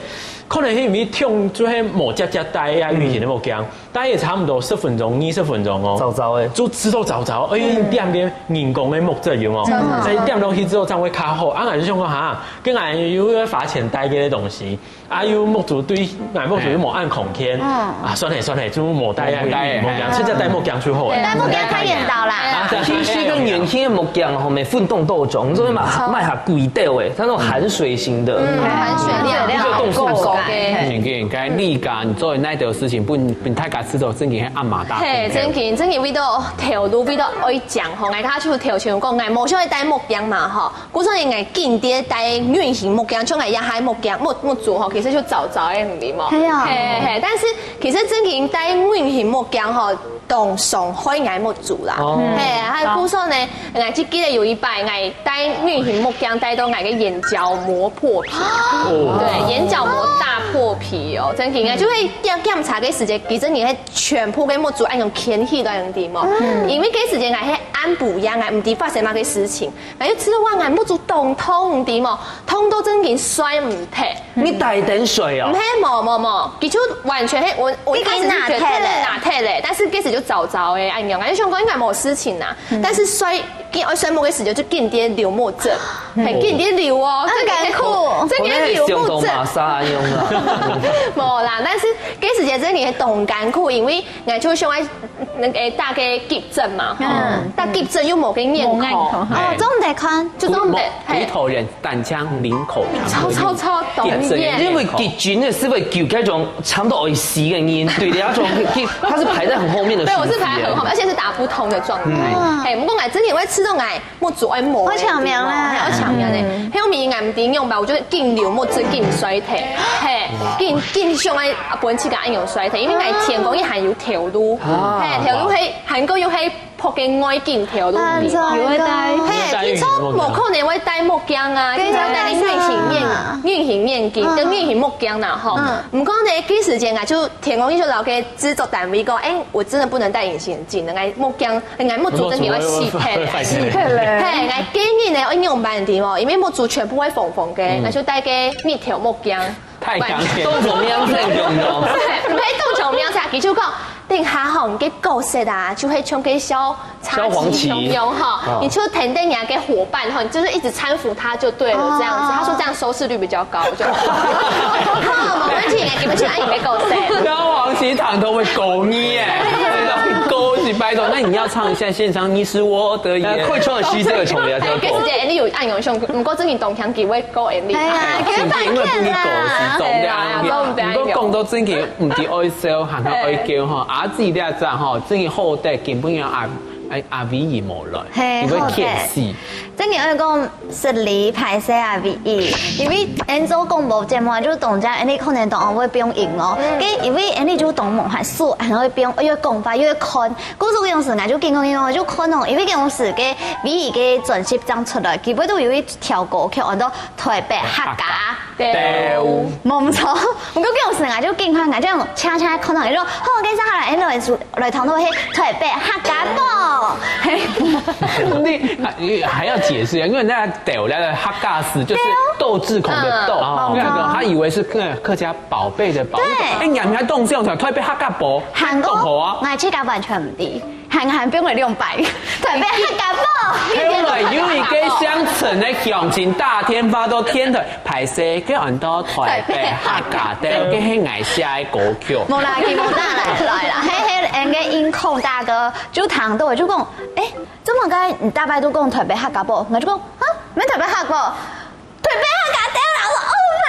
可能係因為痛就係無接接戴啊，以前个目鏡，戴也差不多十分鐘、二十分鐘哦，燥燥的。就知道燥燥，哎，點个人工个目汁有無？所以點落去之後，正會較好。啊，𠊎就想講哈，跟𠊎又要罰錢戴个東西。 啊，又目珠對，𠊎目珠又無恁康健，啊，算了算了，就無戴啊，無戴目鏡，直接戴目鏡最好誒。戴目鏡較緣投啦。其實跟年輕的目鏡吼，每副動豆種，所以嘛，賣下貴掉誒，它那種含水型的，含水量就動手手。嘿你看，你看，你做那條事情，分分大家知道，真个係阿媽打。嘿，真个，真个為到頭路，為到愛講吼，𠊎家就頭前講，𠊎無想愛戴目鏡嘛吼， 故所以𠊎緊跌戴隱形目鏡，像𠊎這下目鏡，目目珠吼，其實就燥燥个，毋係無？係啊係係，但是其實真个戴隱形目鏡吼，當傷害𠊎目珠啦。係，還有故所呢，𠊎記得有一擺，𠊎戴隱形目鏡戴到𠊎个眼角膜破皮。對，眼角膜大破皮哦，真个，就係檢檢查个時節，其實你係全部个目珠恁樣牽起來，你知無？因為該時節𠊎係暗晡夜，𠊎毋知發生麼个事情，𠊎就試著𠊎目珠當痛，你知無？痛到真个睡毋忒。你帶等水哦毋？係，無無無，佢就完全係我我一開始就覺得已經拿忒了拿忒了，但是該時就早早个，哎呀，就想講應該無事情啦，但是睡緊愛睡目个時節就緊跌流目汁，係緊跌流哦，很艱苦真个流目汁像講馬。殺一樣啊。無啦，但是該時節真个當艱苦，因為𠊎就想愛那個打个急診嘛，嗯打急診又無个眼無眼科科。哦，做毋得看，就做毋得，鼻头炎、胆腔、领口超超超懂因為急診个係會救該種差不多會死个人，對，那種他是排在很後面的。對，我是排很後面，而且是打不通的狀態。嘿，不過𠊎真个會試著𠊎目珠愛無，好巧妙啊好巧妙呢。還有明眼睛用吧，我就緊流目汁，緊衰退，嘿，緊緊想愛本自家愛用衰退，因為𠊎天光一還有頭路，嘿，頭路係還過又係。 仆个外景頭路，很重要。有个戴，嘿，聽說無可能會戴目鏡啊，就是要戴个隱形眼、隱形眼鏡跟隱形目鏡啦吼。毋過呢，該時節啊，就天光日就老个製作單位講，哎，我真的不能戴隱形眼鏡了，𠊎目鏡，𠊎目珠真的要死忒了。死忒了。嘿，𠊎建議呢，愛仰般个哦，因為目珠全部會紅紅个，那就戴个日頭目鏡。 太陽光，當重要，太重要。對，毋係當重要，佢就講，等下吼，你个角色啊，就會像个消消防旗一樣吼，你就跈等你个伙伴吼，你就是一直攙扶他就對了，這樣子。他說這樣收視率比較高，就好，沒問題，你們去愛你个角色。消防旗糖都會勾你耶，勾起拜託，那你要唱一下線上你是我的眼。快唱的西這個重要，哎，該時節你有愛用上，毋過最近當強佢會勾 MV。哎呀，給我反因為不你騙啦。狗是中對啊，央。都毋知愛用不過講到正經，毋知愛笑還係愛噭吼，阿姊這隻吼，正經好得，根本要阿阿阿偉姨無來，嘿你會欠死。真个愛講失禮，歹勢啊，偉姨，因為恁做廣播節目啊，就當真，恁你可能當會變音咯。該因為恁你就當忙，還輸，還會變，又講話又看，故所有時啊，就緊講緊講，就看哦，因為有時个偉姨个專輯正出來，基本都有一條歌曲，安到台北客家。 對，無毋著，毋過有時啊，就緊看，就用恰恰看到，就說，好，該接下來，哎，來來談到係台北客家報，嘿，你還還要解釋啊，因為那个豆那个客家字就是鬥智孔的鬥，嗯那个他以為是客客家寶貝的寶，對哎，你還動這樣講，台北客家寶，韓國鬥口啊。，𠊎自家完全毋知，還還變了兩擺，台北客家報。後來有一個鄉鎮的鄉親打電話到電台，歹勢，叫安到台北客家報，該係𠊎寫个歌曲。無啦，佢無打來來啦，嘿嘿，恁个音控大哥就聽到就講，哎，做麼个你逐擺都講台北客家報？𠊎就講，啊，毋係台北客報，台北客家報啦！我說，Oh my，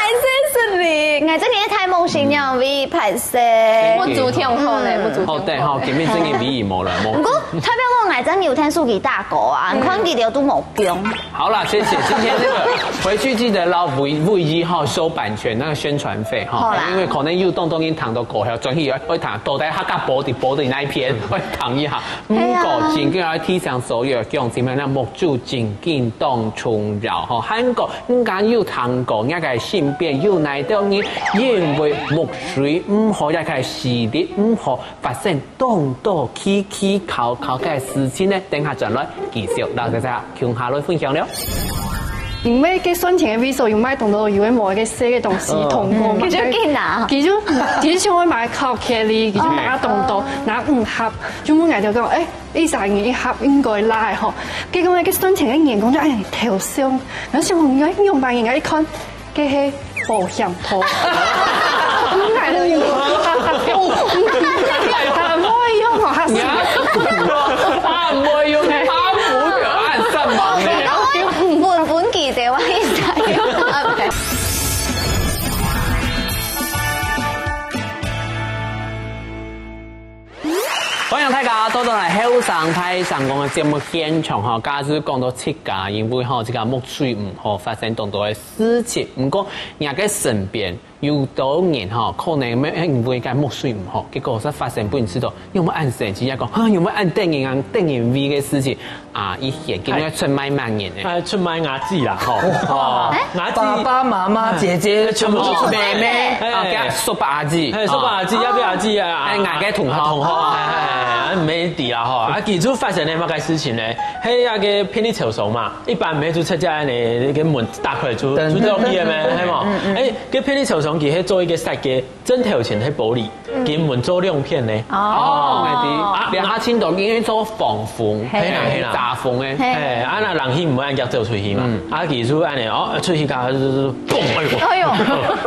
真係你，𠊎真个太夢醒了，偉，歹勢。目珠挺好嘞，目珠挺好。好，對吼，今日正經偉姨無來無。毋過代表講𠊎真有聽手機打歌啊，你看佢兜都無變。好啦，謝謝。今天這個回去記得撈偉偉姨哈收版權那個宣傳費哈，好啦因為可能有當多人聽到歌，還有轉去愛愛聽，到底客家寶的寶的那一篇，愛聽一下。毋過正經愛提醒所有鄉親們，那目珠正經當重要吼。還過，毋敢有聽過，那個身邊有哪兜人因為目水毋好，也係視力毋好，發生當多奇奇巧巧个事情呢？等下轉來繼續摎大家共下來分享了。因為該算錢个位所有賣當多有个無个細个東西，糖果嘛。佢就緊拿。佢就佢就想要買巧克力，佢就買當多，拿五盒，就問𠊎兜講，哎，一儕人一盒應該拉吼。結果呢，該算錢个員工就哎呀頭上，然後想講應該用吧，應該一看，該係保險套。買了用，他不會用哦，他是他很會用，他不可愛上忙呢。分分記得我一下。歡迎大家倒轉來後生大聲公个節目現場吼，今日講到自家，因為吼自家目水毋好，發生當多个事情。毋過，若个身邊有兜人吼，可能因為該墨水毋好，結果就發生分人知著，有無恁神奇啊？講，哈，有無恁得人啊，得人畏个事情啊？以前今日出賣麼人呢？啊，出賣阿姊啦，吼。哦，阿姊，爸爸媽媽、姐姐，全部都出賣。妹妹，哎，啊，叫叔伯阿姊，哎，叔伯阿姊，啊，要不要阿姊啊？哎，𠊎个同學，同學，哎，哎，哎，毋係知啦，吼。啊，佢就發生了麼个事情呢？係該个便利超商嘛，一般毋係就直接恁樣，該門打開就，就走去个咩，係無？哎，該便利超商佢係做一個設計， 正頭前係玻璃，金門做兩片呢。哦，𠊎知，啊，這下盡多因為做防風，係啦，係啦。遮風个。係，啊，該人去毋會恁遽走出去嘛，啊，佢就恁樣哦，出去佢就嘣，哎喲，哎喲，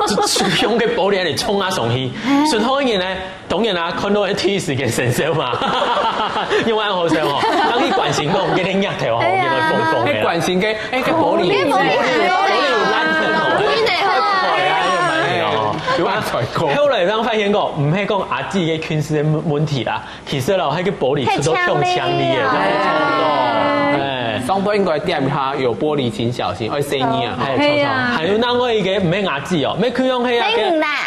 就就用該玻璃恁樣衝啊上去，順後一個呢，當然啦，看到第一時間先笑嘛，因為恁好笑哦，當佢關心講，今日日頭哦，原來風風个啦。係關心个，哎，該玻璃，該玻璃，玻璃有爛掉哦，玻璃呢，哎呀，又蠻哦。 有恁衰過。後來正發現講，毋係講阿姊个近視个問問題啦，其實咯，該个玻璃出到強強烈个，哎，上背應該點一下，有玻璃請小心，愛細義啊。哎，係啊。還有另外一個，毋係阿姊哦，乜可以用該个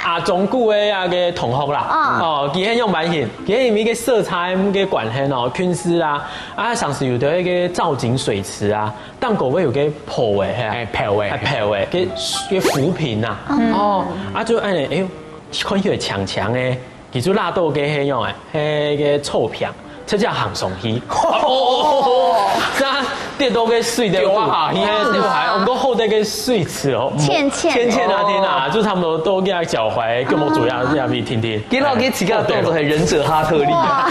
阿忠牯个該个同學啦，哦，佢係用版型，佢係因為个色差个關係哦，近視啊，啊，像是有的該个造景水池啊， 頂高會有個泡个，係啊。哎，泡个。哎，泡个，个，个浮萍啊。哦，啊，就恁樣，哎喲，看起來強強个，佢就拉到个該樣个，該个草坪，直接行上去。哦，這跌到个水底，掉下去。哎，掉下去，毋過好得个水池哦，淺淺。淺淺啊，天啊，就差不多到佢腳踝，根本主要這樣一點點。佢老佢自家動作很忍者哈特利啊。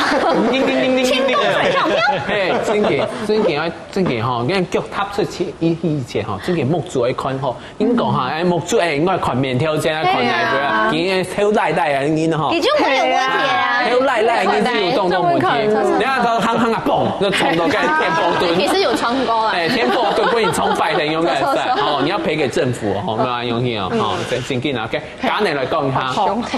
叮叮叮叮叮叮。輕功水上漂。哎，真个，真个啊， 真个吼，你看腳踏出去以以前吼，真个目珠愛看吼，應講哈，哎，目珠哎，應該看面條先啊，看哪个啊？今天頭大大个人吼，佢就沒有問題啊。頭大大个人就有動作問題，人家都行行啊，嘣，就撞到該天花板。其實有撞過啊。哎，天花板被你撞壞的，應該是。哦，你要賠給政府哦，沒有用心哦，哦，真真緊啊，OK，今日來講一下。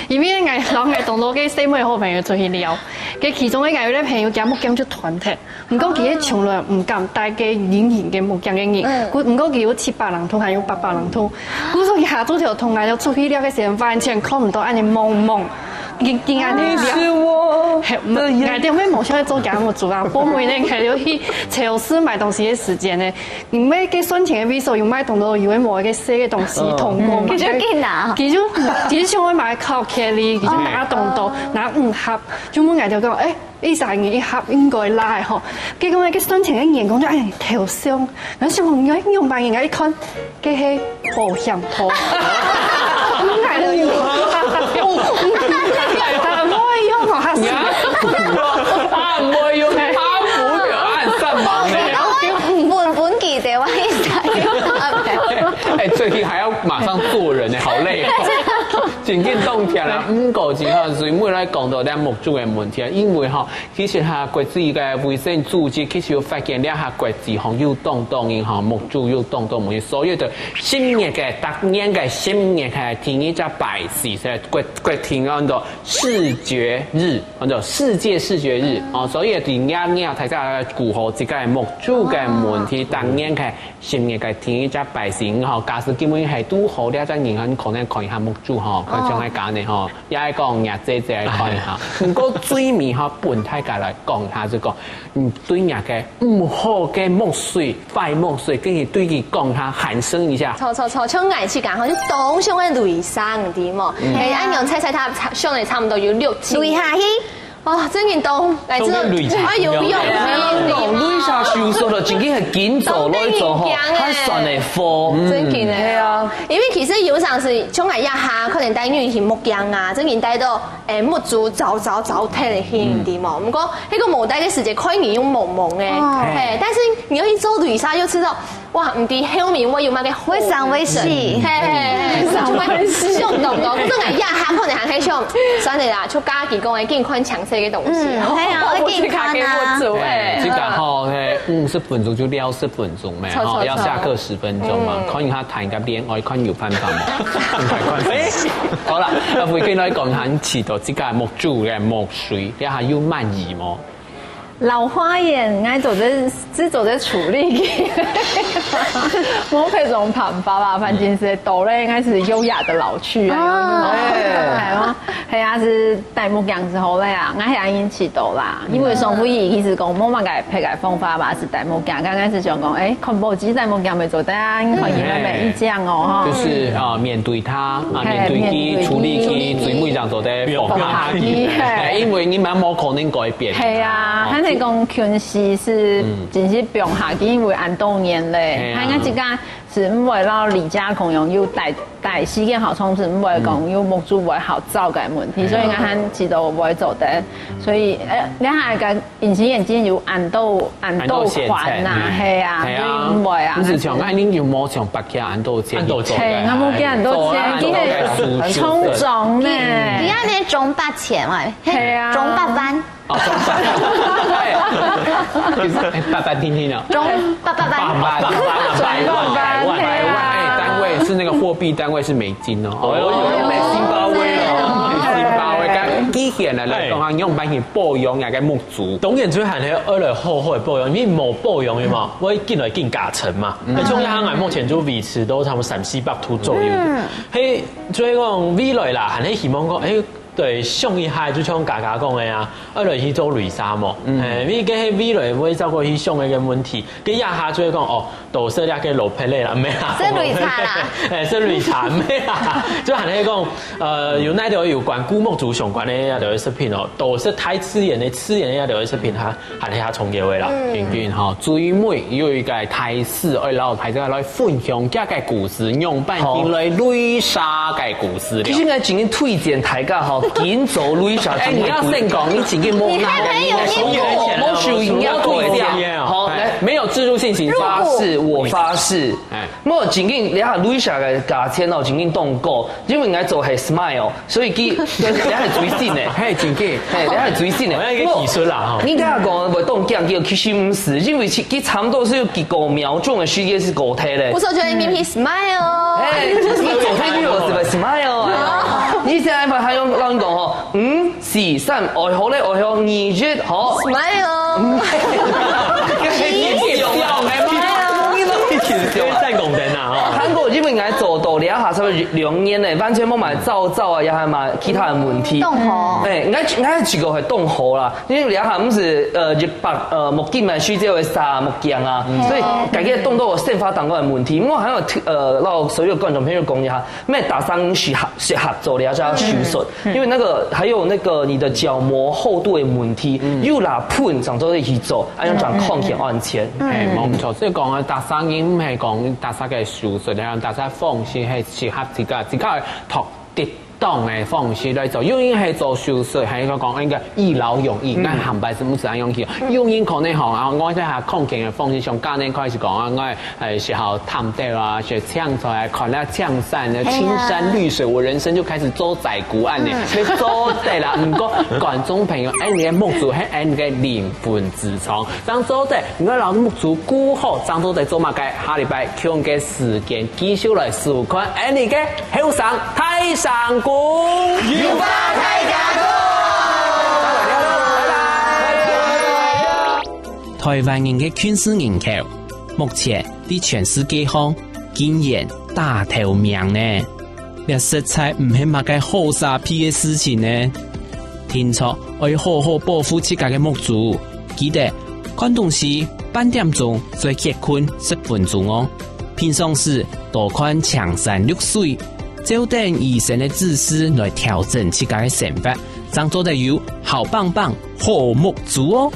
因為𠊎摎𠊎當多个細妹好朋友出去尞，該其中一個有個朋友佢目鏡就斷忒， 毋過佢係從來毋敢戴該隱形个目鏡个人，嗯。故，毋過佢有七百零度，還有八百零度。故所以下晝頭同𠊎兜出去尞个時間，完全看毋到恁樣濛濛，緊緊恁樣尞。你是我的眼。係，𠊎兜會無想愛做家務做啊，後尾呢，𠊎兜去超市買東西个時間呢，因為該算錢个位所有賣當多有个無个細个東西，嗯。童工嘛。嗯。佢就緊拿。佢就，佢就想愛買巧克力，佢就拿當多，拿五盒，就問𠊎兜講，哎， 一儕人一盒應該拿个吼。結果該算錢个員工就恁樣偷笑，然後想講，哎，仰般人家一看，該係保險套。𠊎就，啊，毋會用哦，佢係。啊，毋會用，啊，毋會用，啊，三萬呢。然後分分記者，我一儕。哎，最近還要馬上做人呢，好累哦。真緊動起來，毋過之後，所以我來講到這目珠个問題啊，因為吼， 其實哈，國際个衛生組織其實有發現，這下國際吼有當多人吼，目珠有當多問題，所以就十月个，逐年个十月个第二隻拜四，係國，國定安到視覺日，安到世界視覺日哦，所以就這日大家顧好自家个目珠个問題，逐年个 十月个第二隻拜四吼，假使今晡日係堵好這隻人，可能看一下目珠吼，看像係假个吼，也係講若姐姐看一下。毋過最尾吼，分大家來講一下，就講，嗯，對若个毋好个目水、壞目水，跟你對佢講一下，喊聲一下。著著著，像𠊎自家吼，就當想愛雷射，你知無？哎，恁樣猜猜他，想了差不多有六七年。雷下去。 哦，真緊動，來這，做个雷射。哎，有用，有用。講雷射手術了，真緊係緊做來做吼，當緊張欸。還算會好。真緊欸。係啊。因為其實有常時，像𠊎這下，可能戴隱形目鏡啊，真緊戴到，欸，目珠燥燥燥忒了去，你知無？毋過，該個無戴个時節，看起來又濛濛欸。哦。嘿，但是你又去做雷射，又知道，哇，毋知後面會有麼个後遺症。會生會死。嘿，嘿，嘿，生會死。像當當，這個這下可能還係像，算了啦，就家己講的，緊看詳細个東西。嗯，係啊，愛緊看啊。欸，這個吼，嘿，五十分鐘就六十分鐘咩，吼，著，著，要下課十分鐘嘛，看一下談一個戀愛，看有辦法無？趕快看。好啦，那我們可以來講談起到這個目珠个目水，這下有滿意無？老花眼，𠊎做得，係做得處理个。無別種辦法啦，反正係到了，應該係優雅的老去啊。哦。係啊，係啊，係戴目鏡就好了啊，𠊎係恁樣試著啦。因為上回佢其實講，無麼个別个方法嘛，係戴目鏡。剛開始想講，欸，看報紙戴目鏡會做得啊，看起來美一樣哦，哈。就是，呃，面對它，啊，嘿，面對佢，面對佢。處理佢，最尾正做得放下去。放下去，嘿。欸，因為你嘛無可能改變。係啊，哦，還係講近視係，嗯。真係放下去，因為恁多年咧。係啊。還應該自家 係毋會摎李家孔融又戴，戴時間好長，係毋會講又目珠會好照个問題，嗯。所以𠊎還試著毋會做得。所以，呃，你看个隱形眼鏡有恁多，恁多款吶，恁多選擇，嗯。係啊，係啊。所以毋會啊。毋係像𠊎，你又無像別个恁多錢，恁多錢。係，𠊎無幾恁多錢，做啊，你係做啊，衝撞呢。你，你那邊中八千萬，係啊。中八萬。 哦，中八，哎，其實，哎，八八聽聽哦。中，八八八。八八，八八，百萬，百萬，百萬，哎，單位是那個貨幣單位是美金哦。哦，有美金包位哦，美金包位。該既然來講啊，你用白銀保養那個目珠。當然最還係愛來好好的保養，因為無保養的嘛，會緊來緊加深嘛。嗯。而且像𠊎目前就維持都差不多三四百度左右。嗯。嘿，所以講未來啦，還係希望講，哎， 對，想一下，就像佳佳講个啊，愛來去做雷射無？嗯。哎，因為這係未來會照顧去想个一個問題。該這下就會講，哦，都係那個老派个啦，無啦。係雷射啦。哎，係雷射，無啦。就還係講，呃，有哪兜有關顧目珠相關个那兜个食品哦，都係大自然个，自然个那兜个食品，它 還係較重要个啦。嗯。平均吼，最尾有一個大使，愛摎大家來分享這個故事，仰般形來雷射个故事了。其實𠊎真經推薦大家吼，緊做雷射。哎，你要先講，你真經無拿。你還沒有用過。沒有收人家過的錢。好，來，沒有置入性行銷。發誓，我發誓。哎。沒有，真經，你看雷射个價錢哦，真經當高，因為𠊎做係smile。 所以佢，你還最新呢。嘿，真个。嘿，你還最新呢。好像一個技術啦，吼。你聽講會當驚，其實毋係，因為其，佢差不多係有幾個秒鐘个時間係過忒咧。我說就明明smile哦。嘿，你做忒你有係毋係smile啊？你現在還用讓你講吼，五、四、三，愛好咧，愛好，二、一，好。Smile。你笑咩？你都一直笑。三公等啊，吼。韓國因為𠊎做到這下差不多兩年咧，完全無買照照啊，也還買 其他个問題。當好。哎，𠊎，𠊎這個係當好啦，因為這下毋係，呃，一百，呃，目鏡嘛，需要會射目鏡啊，嗯。所以家己當多个生活當中个問題。我還有，呃，摎所有觀眾朋友講一下，毋係逐儕適合，適合做這隻手術，嗯。因為那個，還有那個你的角膜厚度个問題，嗯。有啦，噴，正做得去做，恁樣正看起來安全。嗯。哎，無錯，所以講啊，逐儕人毋係講逐儕个手術，然後逐儕方式係適合自家，自家个特 適當个方式來做，有人係做手術，還有講應該一勞永逸，嗯。該下擺係毋係恁樣去？有人可能吼，啊，𠊎這下康健个方式，像今年開始講啊，𠊎，呃，係好探討啊，係青菜啊，看了青山啊，係啊。青山綠水，我人生就開始做在顧恁呢，嗯。要做得啦。毋過觀眾朋友，哎，你个目珠，還，哎，你个靈魂之窗，正做得，你个老目珠顧好，正做得做麼个？下禮拜共樣个時間繼續來收看，哎，你个 後生大聲公，有話大聲講。台灣人个近視人口，目前在全世界項竟然打頭名呢。這實在毋係麼个好沙鼻个事情呢。定著愛好好保護自家个目珠，記得看東西半點鐘，再歇睏十分鐘哦。 平常時多看青山綠水，照等醫生个指示來調整自家个生活，正做得有好棒棒、好目珠哦。